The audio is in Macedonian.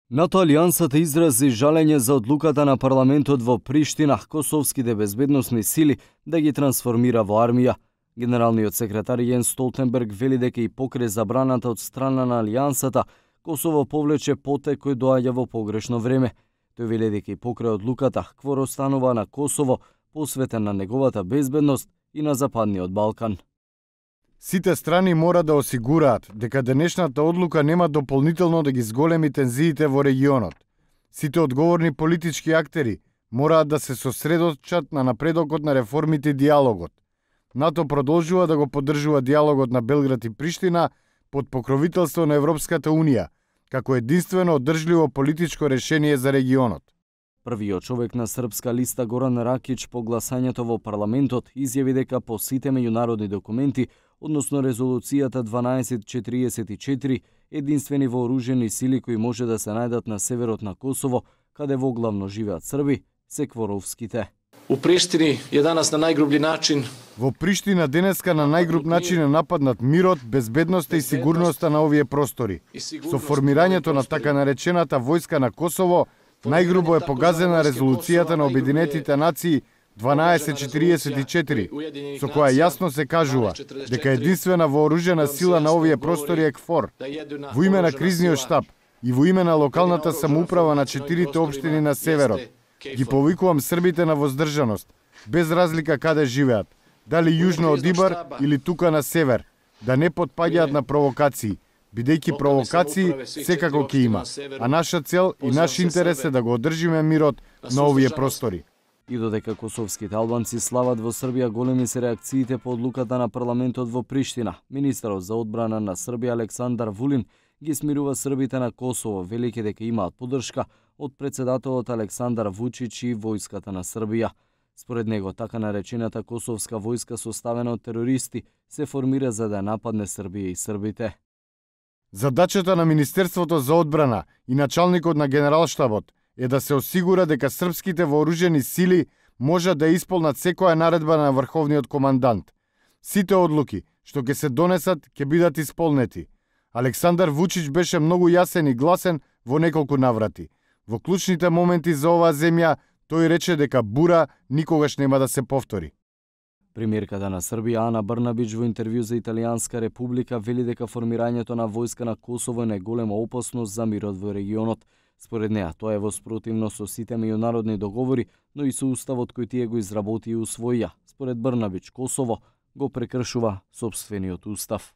НАТО Алијансата изрази жалење за одлуката на парламентот во Приштина косовските безбедносни сили да ги трансформира во армија. Генералниот секретар Јенс Столтенберг вели дека и покрај забраната од страна на Алијансата, Косово повлече потек кој доаѓа во погрешно време. Тој вели дека и покрај одлуката КФОР останува на Косово, посветен на неговата безбедност и на Западниот Балкан. Сите страни мора да осигураат дека денешната одлука нема дополнително да ги зголеми тензиите во регионот. Сите одговорни политички актери мораат да се сосредоточат на напредокот на реформите и диалогот. НАТО продолжува да го поддржува диалогот на Белград и Приштина под покровителство на Европската Унија, како единствено одржливо политичко решение за регионот. Првиот човек на српска листа Горан Ракич по гласањето во парламентот изјави дека по сите меѓународни документи, односно резолуцијата 1244, единствени вооружени сили кои може да се најдат на северот на Косово, каде воглавно живеат срби, се кворовските. У Приштини е данас на најгрубли начин. Во Приштина денеска на најгруб начин е нападнат мирот, безбедноста и сигурноста на овие простори. Со формирањето на така наречената војска на Косово, најгрубо е погазена резолуцијата на Обединетите нации 1244, со која јасно се кажува дека единствена вооружена сила на овие простори е КФОР. Во име на кризниот штаб и во име на локалната самоуправа на 4 општини на северот, ги повикувам србите на воздржаност, без разлика каде живеат, дали јужно од Ибар или тука на север, да не потпаѓаат на провокации, бидејќи провокации секако ќе има, а наша цел и наш интерес е да го одржиме мирот на овие простори. И додека косовските албанци слават во Србија, големи се реакциите по одлуката на парламентот во Приштина. Министерот за одбрана на Србија Александар Вулин ги смирува србите на Косово, велики дека имаат поддршка од председателот Александар Вучич и војската на Србија. Според него, така наречената косовска војска составена од терористи се формира за да нападне Србија и србите. Задачата на Министерството за одбрана и началникот на Генералштабот е да се осигура дека српските вооружени сили можат да исполнат секоја наредба на врховниот командант. Сите одлуки што ќе се донесат ќе бидат исполнети. Александар Вучич беше многу јасен и гласен во неколку наврати. Во клучните моменти за оваа земја тој рече дека бура никогаш нема да се повтори. Премиерката на Србија Ана Брнабич во интервју за Италијанска република вели дека формирањето на војска на Косово е најголема опасност за мирот во регионот. Според неа, тоа е во спротивно со сите меѓународни договори, но и со уставот кој тие го изработи и усвоија. Според Брнабич, Косово го прекршува сопствениот устав.